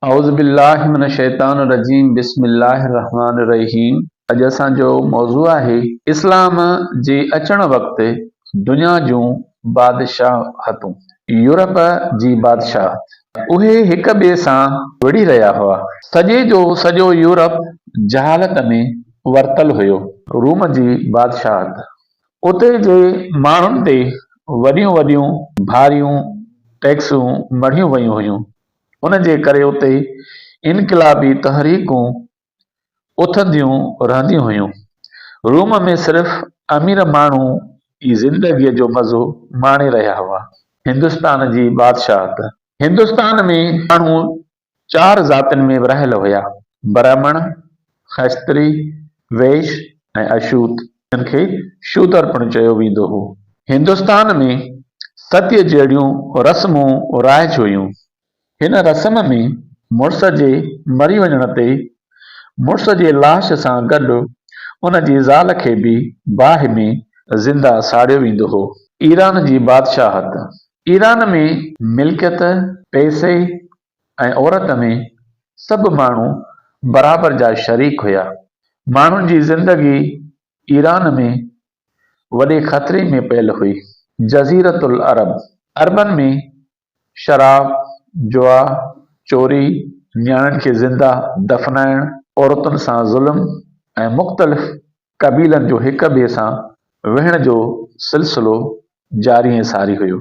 اعوذ بالله من الشيطان الرجيم بسم الله الرحمن الرحيم اڄ اسان جو موضوع آهي اسلام جي اچڻ وقت دنيا جون بادشاهتون. يورپ جي بادشاهت. اهي هڪ ٻئي سان وڙهي رهيا هئا. سڄي جو سڄو يورپ جهالت ۾ ورتل هيو. روم جي بادشاهت. اتي جي ماڻهن تي وڏيون وڏيون ڀاريون ٽيڪسون مڙهيون ويون هيون. ان جي ڪري اتي انقلابي تحريڪون اٿنديون رهنديون هيون. روم ۾ صرف امير ماڻهو ئي زندگيء جو مزو ماڻي رهيا هئا. هندستان جي بادشاهت. هندستان ۾ ماڻهو چار ذاتين ۾ ورهايل هيا، برهمڻ، کشتري، ويش ۽ اشوت، جن کي شودر پڻ چيو ويندو هو. هندستان ۾ ستيء جهڙيون رسمون رائج هيون. هن رسم ۾ مڙس جي مري وڃڻ تي مڙس جي لاش سان گڏ ان جي زال کي به باهه ۾ زنده ساڙيو ويندو هو. ايران جي بادشاهت، ايران ۾ ملڪيت، پئسي ۽ عورت ۾ سڀ ماڻهو برابر جا شريڪ هيا. ماڻهن جي زندگي ايران ۾ وڏي خطري ۾ پيل هئي. جزيرة العرب، عربن ۾ شراب، جوا، چوري، نياڻين کي زنده دفنائڻ، عورتن سان ظلم ۽ مختلف قبيلن جو هڪ ٻئي سان وڙهڻ جو سلسلو جاري ۽ ساري هيو.